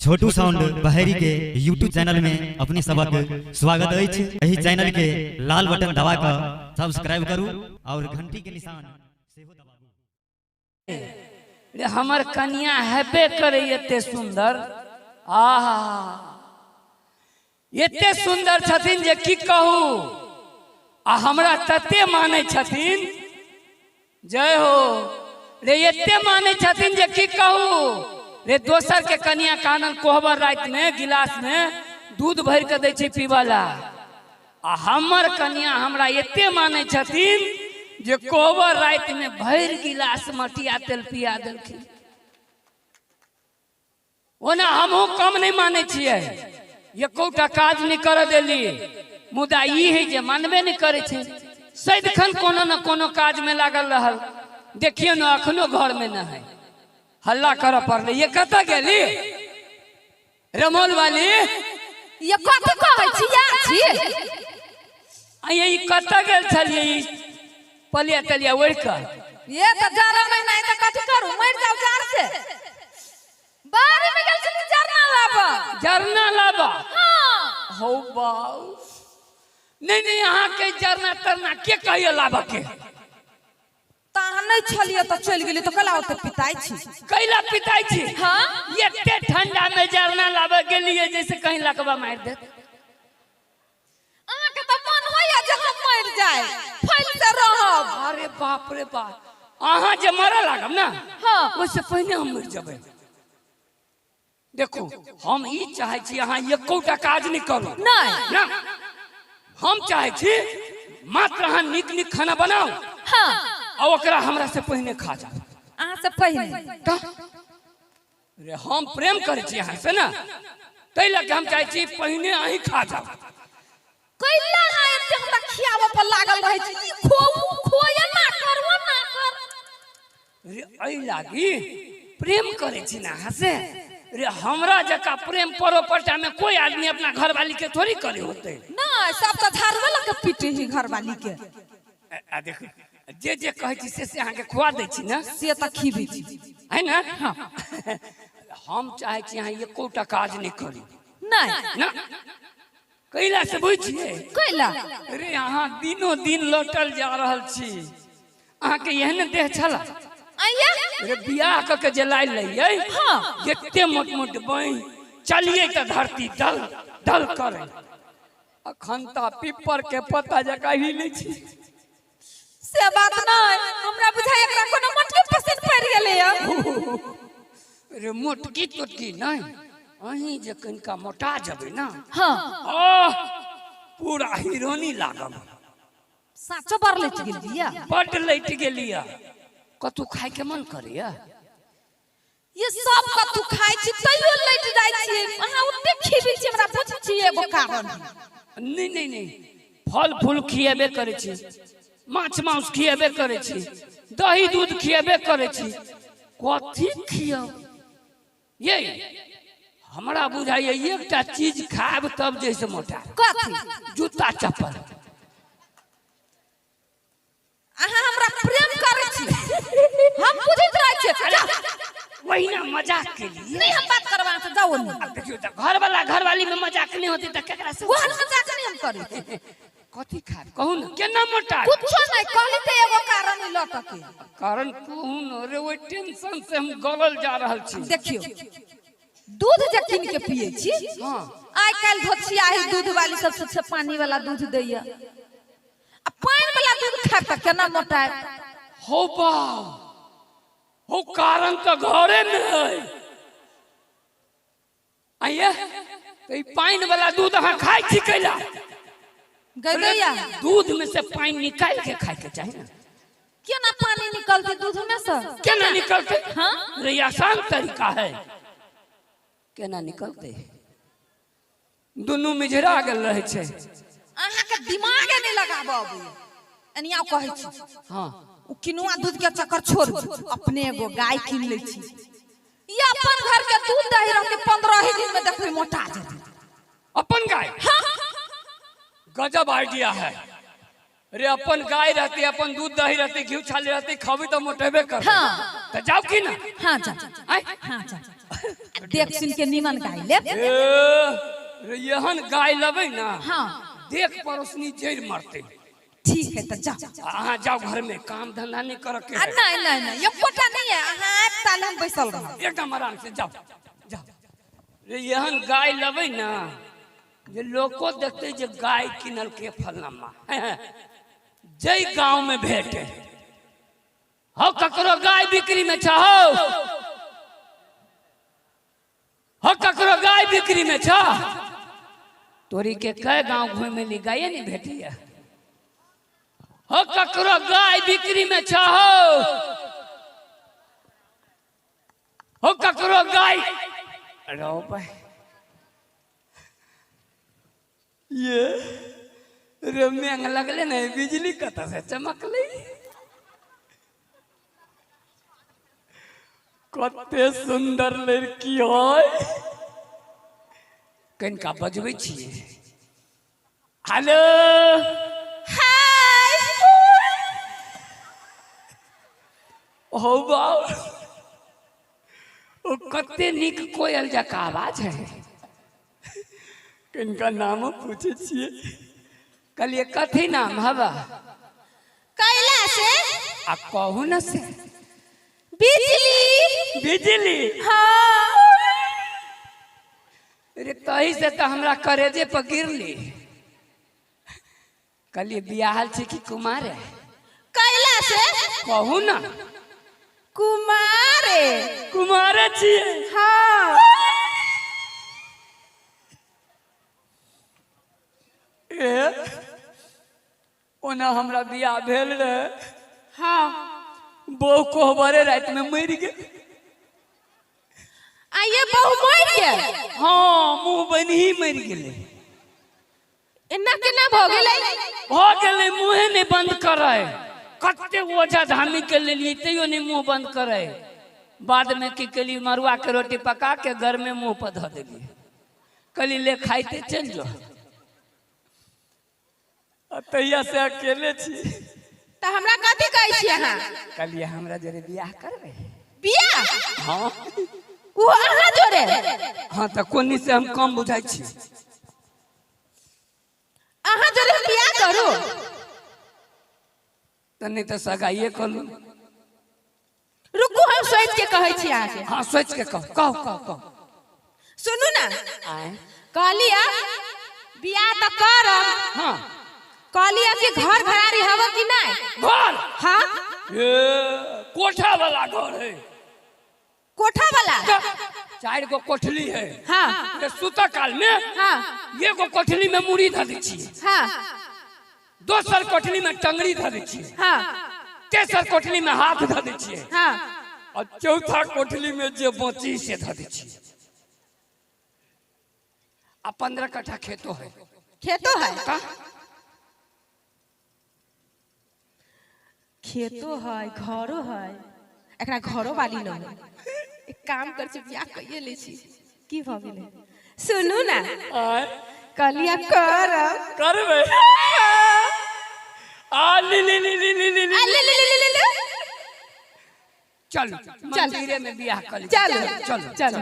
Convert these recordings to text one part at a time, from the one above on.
छोटू sound Baheri के YouTube channel में अपने सबक स्वागत अछि। एहि चैनल के लाल बटन दबा कऽ सब्सक्राइब करू और घंटी के निशान सेहो दबाबू। रे हमर कनिया हेबे करे एते सुंदर, आहा एते सुंदर छथिन जे की कहू, आ हमरा तते मानै छथिन, जय हो रे, एते मानै छथिन जे की कहू रे। दोसर के कनिया कानन कोहबर राति में गिलास में दूध भरि के दै छै पीबऽ ला, आ हमर कनिया हमरा एते मानै छथिन जे कोहबर राति में भरि गिलास मटिया तेल पिया देलखिन। ओना हमहूँ कम नहि मानै छियै, एकोटा काज नहि करऽ देली, मुदा ई है जे मानबे नहि करै छै, सदिखन कोनो ने कोनो काजमे लागल रहल। देखियौ ने अखनो घरमे नहि है, हल्ला करऽ पड़लै, ये कतऽ गेली रमौल वाली? ये कथी कहै छी या छी? आ ई कतऽ गेल छलियै ई पलिया तलिया ओढ़ि कऽ? ये तऽ जाड़ा महीना है तऽ कथी करू, मरि जाउ जाड़ से। बाड़ी में गेल छली जरना लाबऽ। जरना लाबऽ? हाँ। हौ बाउ, नहीं नहीं, अहाँ के जरना तरना के कहियो लाबऽ के? तऽ अहाँ नहि छलियै तऽ चलि गेलियै तऽ कैला ओते पिताइ छी? कैला पिताइ छी? हाँ। एते ठंडा में जरना लाबऽ गेलियै जैसे कहीं लकवा मारि देत। अहाँके तऽ मन होइया जे हम मरि जाय, फैल से रहब। अरे बाप रे बाप, अहाँ जे मरऽ लागब ने, हाँ। ओहिसँ पहिने हम मरि जेबै। देखू हम ई चाहै छी अहाँ एकोटा काज नहि करू। नहि। ना, हम चाहै छी मात्र अहाँ नीक नीक खाना बनाउ। हाँ। आ ओकरा हमरा से पहिने खा जाउ। अहाँ से पहिने? तऽ रे हम प्रेम करै छी अहाँ से ने, ताहि लऽ के हम चाहै छी पहिने अहीं खा जाउ। कैला अहाँ एते हमरा खियाबऽ पर लागल रहै छी? ई खो ऊ खो, एना कर ओना कर। रे एहि लागी प्रेम करै छी ने अहाँ से। रे हमरा जकाँ प्रेम परोपट्टा में कोई आदमी अपना घरवाली के थोड़ी करे होते। नहि, सब तऽ झाड़ुए लऽ के पीटे ही घरवाली के। आ देखू जे जे कहै छी से से अहाँके खुआ दै छी ने। से तऽ खिबै छी। है ने? हाँ। हम चाहै छी अहाँ एकोटा काज नहि करी। नहि। ना। कैला से बुझ छियै? कैला? रे अहाँ दिनो दिन लौटल जा रहल छी, अहाँके एहन देह छला? आइया? रे बियाह कऽ के जे लाइल रहियै, हाँ। एते मोट मोट बाँहि, चलियै तऽ धरती दल दल करै। अखन तऽ पिपर के पत्ता जकाँ हिलै छी। से बात नहि, हमरा बुझाइ एकरा कोनो मोटकी पसिन पड़ि गेलैया। रे मोटकी तोटकी नहि, अहीं जे कनिका मोटा जेबै ने, हाँ। आह पूरा हीरोनी लागब। साँचो बड़ लटि गेलियै। बड्ड लटि गेलियै। कतहु खायके मन करैया? ये सब कतहु खाइ छी तैयो लटि जाइ छियै, अहाँ ओते खीबै छी हमरा बुझै छी एगो कारण। नहीं नहीं नहीं, फल फूल खिएबे करै छी, माछ मांस खिएबे करै छी, दही दूध खिएबे करै छी, कथी खियाउ? ये हमरा बुझाइए एकटा चीज खायब तब जैसे मोटा। कथी? जूता चप्पल। अहाँ हमरा प्रेम करै छी हम बुझैत रहै छी। वही ना मजाक के लिए। नहीं हम बात करब अहाँ से, जाउ ओन्ने। अब देखियौ तऽ घरवाला घरवाली में मजाक नहीं होती तऽ केकरा से? ओहन मजाक नहीं हम करै छी। कथी खायब कहू ने, केना मोटा? कुछो नहीं, कहली तऽ एगो कारण ई लटके। कारण कहू ने रे, ओहि टेंशन से हम गलल जा रहल छी। देखियौ दूध जे कीन के पियै छी, हाँ। आइ काल्हि धोछियाही दूध वाली सब सबसे पानी वाला दूध दैया, आ पानि वाला दूध खायब तऽ केना मोटायब? हो बाप हो, कारण तऽ घरे में है। आइए तऽ ई पानि वाला दूध अहाँ खाइ छी कैला? गैया दूध में से पानि निकालि के खाय के चाही ने। केना पानी निकलतै दूध में से? केना निकलतै? हाँ। रे आसान तरीका है, केना निकलतै? दुनू मिझरा गेल रहै छै। अहाँके दिमागे नहि लगाबऽ अबैया। एनिया कहै छी। हाँ। ओ किनुआ दूध के चक्कर छोड़ू, अपने एगो गाय कीन लै छी। ये अपन घर के दूध दही रहते 15 ही दिन में देखबै मोटा जेतै। अपन गाय? हाँ। गजब आइडिया है रे, अपन गाय रहती, अपन दूध दही रहती, घी छाली रहती, खबी तो मोटेबे कर। हाँ। तो जाओ की ना? हाँ जा। आय? हाँ जा। देख सुन के नीमन गाय लेब। ए रे एहन गाय लेबै ना। हाँ। देख पड़ोसनी जड़ि मरतै। ठीक है, तो जाओ। अहाँ जाओ घर में, काम धंधा नहीं करे के आ है। नहीं नहीं नहीं, एकोटा नहीं है, अहाँ आयब ताले हम बैसल रहब। एकदम आराम से जाओ जाओ। रे एहन गाय लेबै ना जे लोको देखते जे गाय किनल के फलनमा जै गांव में भेटे हो। ककरो गाय बिक्री में चाहो हो, ककरो गाय बिक्री में छा। तोरी के कई गांव घूमे ली गाये नहीं भेटिया। हो ककरो गाय बिक्री में चाहो हो, ककरो गाय रो भाई। ये रे मेंग लगले ने, बिजली कतऽ से चमकले? कते सुंदर लड़की है, कनिका बजबै छियै। हेलो। हाय। हो बाप, ओ कते नीक कोयल जकाँ आवाज है। किनका नाम पूछे छियै? कहलिए कथी नाम हवा? कैला से। आ कहू न से। बिजली। बिजली? हाँ। रे तही से तो हमरा करेजे पर गिरली। कहलिए बियाहल छी कि कुमार है? कैला से। कहू ना। कुमारे। कुमारे छियै? हाँ। ए ओना हमरा बियाह भेल रहे। हाँ। बहु कोहबरे राति में मरि गेल। आ ये बहु मरि गेल? हाँ, मुँह बन्ही मरि गेलै। एना केना भऽ गेलै? भऽ गेलै, मुँहे नहि बंद करै। कते ओझा धामी के लेलियै तैयो नहि मुँह बंद करै। बाद में की केलियै, मड़ुआ के रोटी पका के घर में मुँह पर धऽ देलियै। कहलियै ले खाइते चलि जो। आ तहिया से अकेले छी। तऽ हमरा कथी कहै छी अहाँ? कहलियै हमरा जरे बियाह करबै? बियाह? हाँ। ओ अहाँ जोरे? हाँ, तऽ कोनी से हम कम बुझाइ छी? अहाँ जोरे हम बियाह करू? तऽ नहि तऽ सगाइए करू। रुकू, हम सोचि के कहै छी अहाँके। हाँ, सोचि के कहू कहू कहू कहू। सुनू ना। आय। कहलियै बियाह तऽ करब। हाँ। कहलियै कि घर घरारी हव कि नहि? घर? हाँ। ए कोठा वाला घर है। कोठा वाला? चारि गो कोठली है। हाँ। ते सुतऽ काल में हाँ। एगो कोठली में मुड़ी धऽ दै छियै। हाँ। दोसर कोठली में टंगड़ी धऽ दै छियै। हाँ। तेसर कोठली में हाथ धऽ दै छियै। हाँ। और चौथा कोठली में जे बची से धऽ दै छियै। आ 15 कट्ठा खेतो है। खेतो है? का? खेतो है, घरो है, एकरा घरो वाली न है। एक काम कर छी, बियाह कइए लै छी। की भऽ गेलै? सुनू ना। आय। कहलियै करब। करबै? आ ली ली ली ली ली ली। आ ले ले ले ले ले। चल मंदिरे में बियाह कर ली। चल। चल। चल।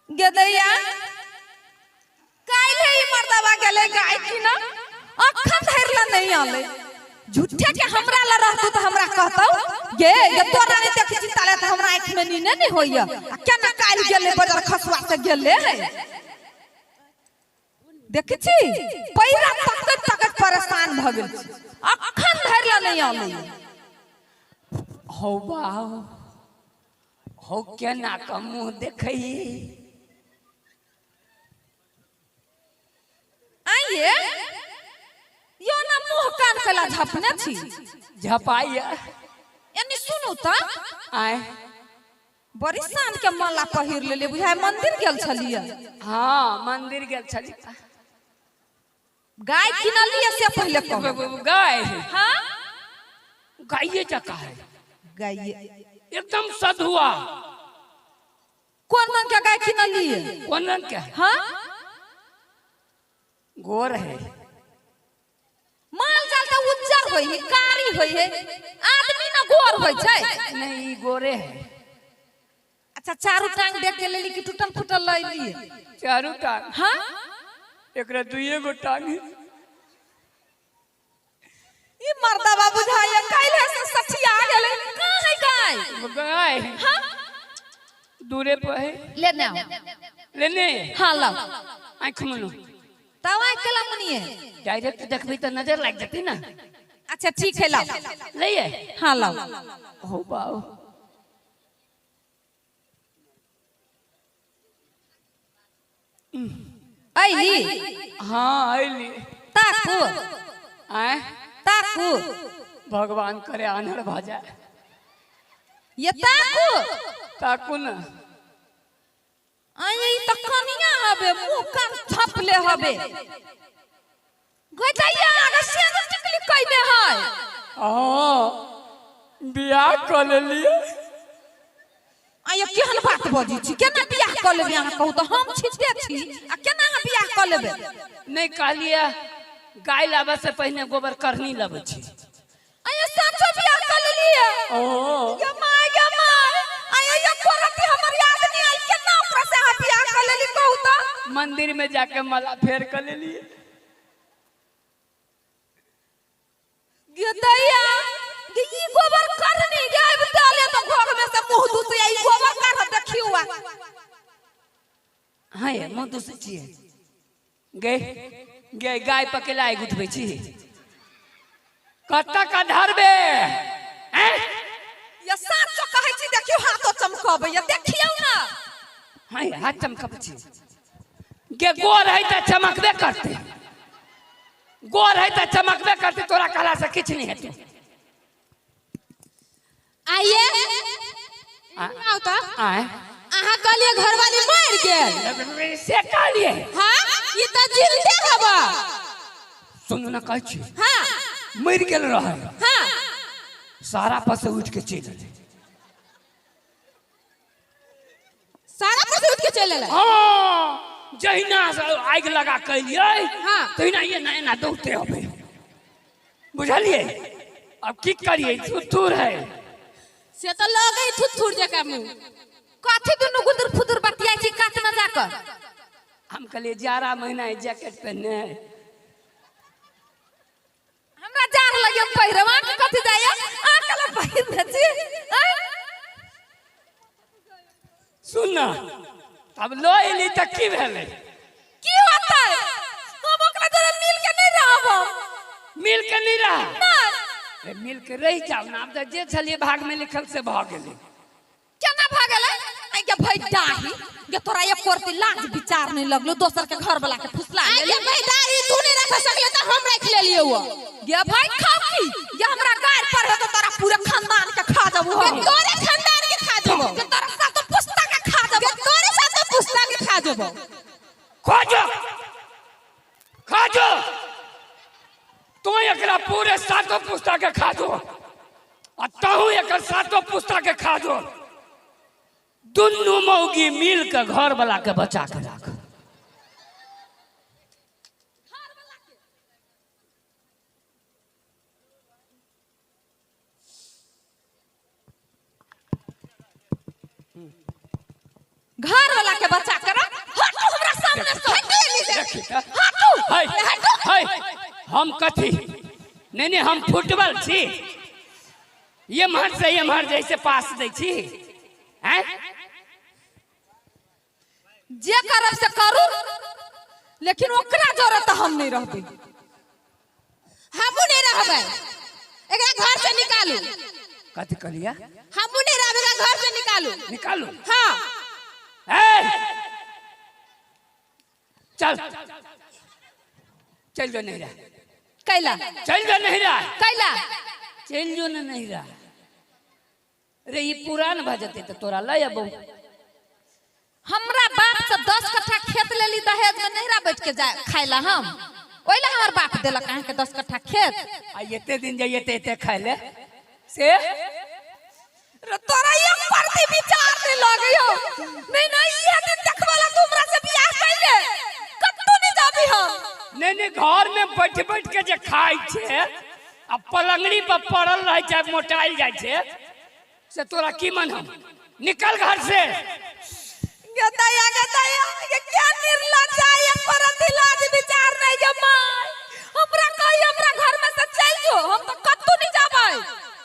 गेदैया काल्हि ही मर्दबा गेलै गाय की ना, अखन धरि ला नहीं आलै। झूठे के हमरा ला रहतौ तऽ हमरा कहतौ गे गे तोरा नहि देखै छी ताले तऽ हमरा आँखि में नीने नहि होइया। आ केना काल्हि गेलै बजर खसुआ से गेलै है? देखै छी पैरा तकैत तकैत परेशान भऽ गेल छी, अखन धरि ला नहि आलै। हौ बाउ, हौ केना कऽ मुँह देखै? आइये यो ना मुँह कान कला झपने छी? झपाइया। एनी सुनू तऽ। आय। बड़ी शान के माला पहिर लेले, बुझाय मंदिर गेल छलियै। हाँ, मंदिर गेल छली। गाय किनलियै से पहिले कहू। गाय? हाँ। गाये जकाँ है। गाय एकदम सधुआ। कोन रंग के गाय किनलिए? कोन रंग के? हाँ, गोर है। माल जाल तो उज्जर होय है, कारी होय है, आदमी ना गोर होय छै। नहीं, ई गोरे है। अच्छा, चारू टांग देख के लेली कि टूटल फूटल लैली? चारू टांग। हाँ, एकरा दुइये गो टांग है। ई मर्दवा बुझाइए काल्हि से सठिया गेलै। कहाँ है गाय? गाय? हाँ, दूरे पर है। लेने आओ। लेने? हाँ, लाओ। आँख मुनु। तब आँख केला मुनिए? डायरेक्ट देखबी तो नजर लग जाती ना। अच्छा ठीक है, लाओ। लइए? हाँ, लाओ। हो बाओ, अइली? हाँ, अइली। ताकू। आए? ताकू। भगवान करे आन्हर भ जाए। ये ताकू। ताकू ना। आइ ई त कनिया हबे, मुंह कान छपले हबे। गजैया आगे सेंदूर टिकली कइने है। हाँ, बियाह कऽ लेलिए। आइ केहन बात बजै छी? केना बियाह कऽ लेबै अहाँ कहू तऽ? हम छिटे छी आ केना अहाँ बियाह कऽ लेबै? नहीं कहलिए, गाय लाबे से पहिने गोबर करनी लबै छी। आइ साँचो बियाह कऽ लेलिए? ओ। गे my, गे my, आइ ये कोरती हमर याद नहीं आयल। केना ओकरा से अहाँ बियाह कऽ लेली कहू तऽ? मंदिर में जाके माला फेर कऽ लेलिए। गे दैया गे, ई गोबर करनी गे आबि देले तऽ घर में से मुँह दुसै, ई गोबर कर देखियौ आ। हाँ, ये मुँह दुसै छियै? गे गे, गाय पकेला आगि उठबै छी? कतऽ का धरबे हैं? ये साँचो कहै छी, देखियौ हाथो चमकबै, देखियौ ना। हाँ, ये हाथ चमकबै छी? गे, गोर है तऽ चमकबे करतै। गोर है तऽ चमकबे करतै। तोरा कहला से किछु नहीं हेतै। आइए। आ- आउ तऽ। आँय? अहाँ कहलिए घरवाली मरि गेल। से कहलिए? हाँ, ई तऽ जिंदे हबा। सुनू ना, कहै छी। हाँ। मरि गेल रहै। हाँ। सारा पर से उठि के चलि एलै। सारा पर से उठ के चलि एलै? हाँ, जहिना से आगि लगा के एलियै, हाँ। तहिना एना एना दौड़ते अबै, बुझलियै? अब की करियै? थुथुर है। से तऽ लगै थुथुर जकाँ मुँह। कथी दुनू गुदुर फुदुर बतियाइ छी कात में जाकऽ? हम कहलियै जाड़ा महीना है, जैकेट पहनने है। हमरा जाड़ लगे, हम पहिरब, अहाँके कथी जाइए? अहाँ केला पहिरने छी आँय? सुन ना, तब लो एली तऽ की भेलै? की होतै? हम ओकरा जरे मिल के नहीं रहब हम। मिल के नहीं रह? नहीं। अरे, मिल के रहि जाओ ना। आब तऽ जे छलियै भाग में लिखल से भऽ गेलै। केना भऽ गेलै? आइ गे भैडाही गे, तोरा एक करती लाज विचार नहीं लगलो, दोसर के घर वाला के फुसला आइ लेली? गे भैदाही, तू नहीं रख सकले तऽ हम राखि लेलियै वो। गे भाई खाऊ की ये, हमरा गाड़ पर है तो तोरा पूरे खानदान के खा जाबू गे हम। तोरे खानदान के खा जेबो। गे तोरा सातो पुस्ता के खा गे जाबू। तोरे साथे पुस्ता के खा जेबो। खोजो खोजो, तू एकरा पूरे सातों पुस्ता के खा जो आ तहु एकर सातों पुस्ता के खा जो। दुनू मौगी मिल के घर वाला के बचा के राख। घर वाला के बचा के रख। हटू हमरा सामने से। देखी तऽ। हटू। है है, हम कथी? नहीं नहीं, हम फुटबॉल छी? एम्हर से एम्हर जैसे पास दै छी हैं? जे करब से करू, लेकिन ओकरा जरे तऽ हम नहीं रहबै। हमहूँ नहीं रहबै, एकरा घर से निकालू। कथी कहलियै? हमहूँ नहीं रहबै, एकरा घर से निकालू। निकालू? हाँ। ए, चल चल जो नहीं रहा। कैला? चल जो नहीं रहा। कैला? चल जो ना नहीं रहा रे, ई पुरान भऽ जेतै तऽ तोरा लऽ अबौ। हमरा बाप से 10 कट्ठा खेत लेली दहेज में, नहिरा बैठ के जाए खाइला हम? ओइला हमर बाप देलक अहाँके 10 कट्ठा खेत? आ एते दिन जाइए एते एते खाय ले से। रे तोरा एक प्रति विचार नहीं लगैयो। नहीं नहीं ये दिन देखबला तू हमरा से बियाह कैले, कत्तो नहीं जाबी हम। नहीं नहीं, घर में बैठ बैठ के जे खाइ छे आ पलंगड़ी पर पड़ल रह जाए, मोटाइल जाय छे, से तोरा की मन हम? निकल घर से। गदया गदया ये क्या निर्लज्ज है, एक प्रति लाज विचार नहीं जे my. हमरा कही हमरा घर में से चल जो, हम तो कत्तो नहीं जाबै।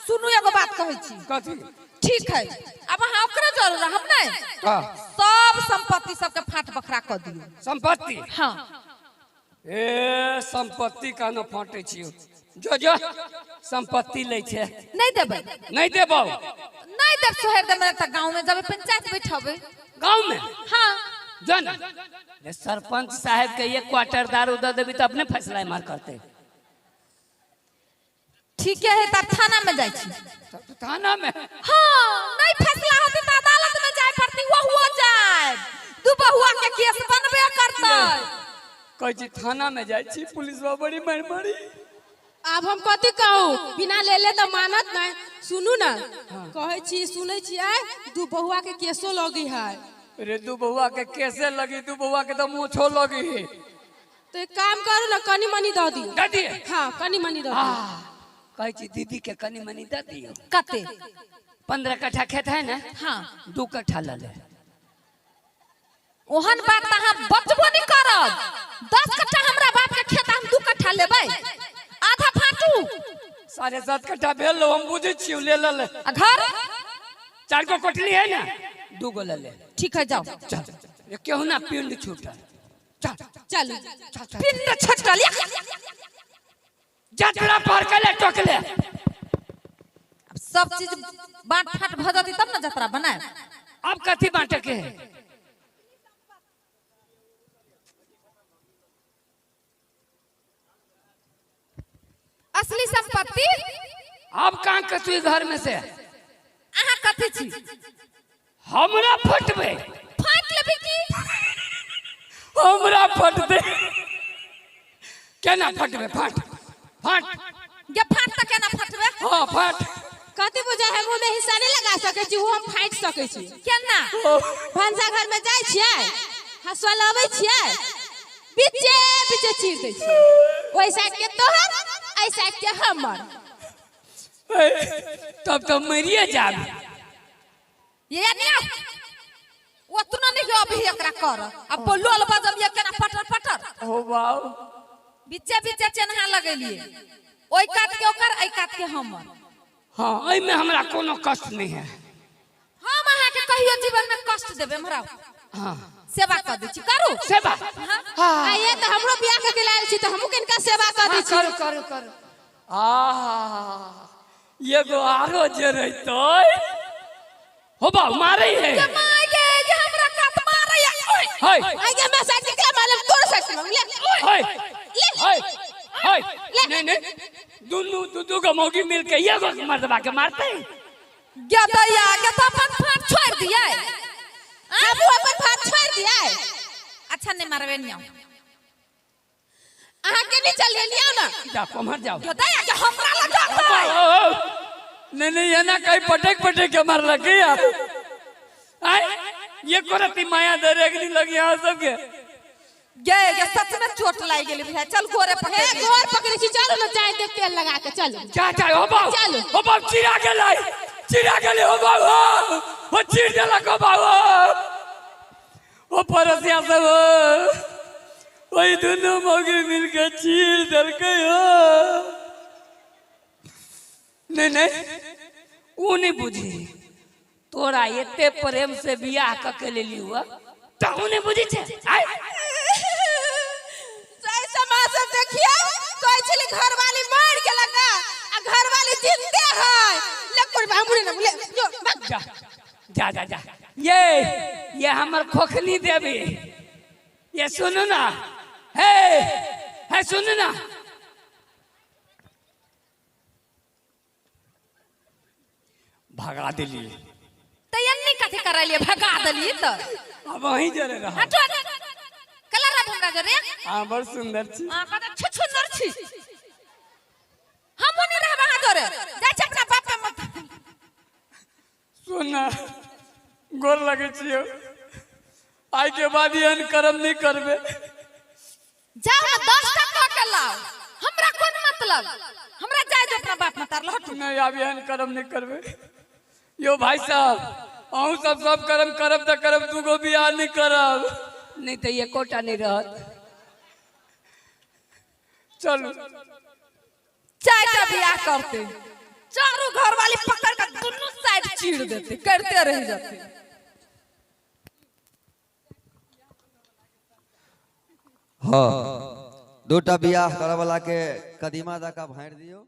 सुनू एगो बात कहै छी। कथी? ठीक है, अब अहाँ ओकरे जरूर रहब नहीं? हाँ। सब संपत्ति सबके फाट बखरा कर दियौ। संपत्ति? हाँ। ए संपत्ति कानो फाटे छियौ? जो जो संपत्ति लै छे। नहीं देबै। नहीं देबौ। नहीं देब सोहर देबै त गांव में जबे पंचायत बैठबै। गांव में? हाँ। जो ना सरपंच साहब के एक क्वार्टर दारू दे देबी त अपने फैसला मार करते। ठीक है, तब थाना में जाइ छी। थाना में? हाँ, नहीं फैसला होते त अदालत में जाय पड़ती, वहुओ जाय, दू बहुआ के केस बनबे करतै। कहै छी थाना में जाइ छी, पुलिसवा बड़ी मार मारी। आब हम कथी कहू, बिना लेले त मानत नहीं। सुनू ना, कहै छी सुनै छी आय दू बहुआ के केसो लगी है। अरे दू बहुआ के केसे लगी? दू बहुआ के तो मूछो लगी है। तो एक काम करू ना, कनी मनी दऽ दियौ। दऽ दियै? हाँ, कनी मनी दऽ दियौ। कहै छी दीदी के कनी मनी दऽ दियौ। कते? 15 कट्ठा खेत है ना? हाँ। 2 कट्ठा लऽ ले। ओहन बात त अहाँ बचबो नहीं करब। 10 कट्ठा हमरा बाप के खेत, हम 2 कट्ठा लेबै, आधा फाटू। 7.5 कट्ठा भेल, हम बुझै छियौ, ले ले। आ घर? 4 गो कोठली है ना, 2 गो ले ले। ठीक है जाओ। चल, केहू ना पिंड छूटल। चल चल पिंड छूटल। जतरा पर के ले टोकले। अब सब चीज बांट फाट भ जतै तब ना जतरा बनाए। अब कथी बांटे के है? असली संपत्ति। अब कहाँ कतु घर में से? अहाँ कथी छी? हमरा फटबे। फाट लेबे की? हमरा फटबे केना फटबे? फाट फाट गे, फाट त केना फटबे? हाँ फाट। कथी बुझा है, मुँह में हिस्सा नहीं लगा सकै छी, वो हम फाटि सकै छी। केना? भनसा घर में जाइ छियै, हसुआ लबै छियै, बीचे बीचे चीर दै छियै। ओहि साइड के तोहर, एहि साइड के हमर। तब तो मरिए जाब। ये नहीं ओतना नहीं अभी एकरा कर। अब लोल बजब ये केना पटर पटर। ओ बाऊ, बीचे बीचे चेन्हा लगेलिए, ओहि कात के ओकर, एहि कात के हमर। हाँ, एहि में हमरा कोनो कष्ट नहीं है। हम अहाँ के कहियो जीवन में कष्ट देबै? हमरा हाँ सेवा कर दै छी, करू सेवा। हाँ। आइए तो हमरो बियाह के लायल छी, तो हमहू किनका सेवा कर दै छी। करू करू करू। आहा, एगो आरो जे रहितै हो बाऊ मारै है। के my गे, जे हमरा कात मारै है। हाय आइ गे, मैं साइड के मालूम, तोर साइड के ले। हाय हाय हाय। नहीं नहीं, दुनू दू गो मौगी मिल के एगो मर्दबा के मारते। गे दैया गे, तो अपन फाट छोड़ दियै। हमहू अपन फाट छोड़ दियै। अच्छा नहीं मारबे नहीं। अहाँ के नहीं चल लियौ ना। जा कोमहर जाओ। गे दैया गे, हमरा लग जातै। नहीं नहीं, ये ना कहीं पटक पटक के मार लगे यार। आय ये कोरती माया दरेग नहीं लगी यहाँ सबके। गे गे, सच में चोट लागि गेलै भैया। चल गोरे पकड़ हे, गोर पकड़ै छी, चलू ना चाय दे तेल लगा के चलू। जा जा हो बाऊ, चलू। हो बाऊ, चिरा गेलै, चिरा गेलै हो बाऊ, हो चिर देलक हो बाऊ। ओ परसिया सब वही दुनू मौगी मिलके चीर देलकै हो। नहीं नहीं, ऊ नहीं बुझी तोरा एते प्रेम से बियाह क के लेली हुआ, तहु नहीं बुझी छे। आय जय समाज सब देखियो, कहै छली घरवाली मर गेलक आ घरवाली जिंदे है। ले कुरबा हमरे ना ले जो जा जा जा जा। ये हमर खोखनी देवी, ये सुनो ना, हे हे सुनो ना, भगा दिली। त एन्नी कथी करलिए, भगा देलिए त अब वहीं जरे रहा। हटो कलर अब हमरा जरे। हां बड़ सुंदर छी। हां कत छुछुंदर छी। हम ओने रहब अहाँ जरे, जाइ छी अपना बाप पे मत। सुन ना, गोर लगै छियौ, आइ के बाद एहन करम नहि करबै। जाओ ना 10 टा कऽ के लाओ, हमरा कोन मतलब? हमरा जाय दो अपना बाप मतार लहटू। नहि, आब एहन करम नहि करबै। यौ भाई साहब, अहूँ सब सब करम करब तऽ करब, दूगो बियाह नहि करब, नहि तऽ एकोटा नहि रहत। चलू। 4 टा बियाह करते, चारू घर वाली पकड़ के दोनों साइड चीर देते, करते रह जाते। हाँ, दूटा बियाह करऽ वाला के कदीमा दऽ कऽ भाँड़ि दियौ।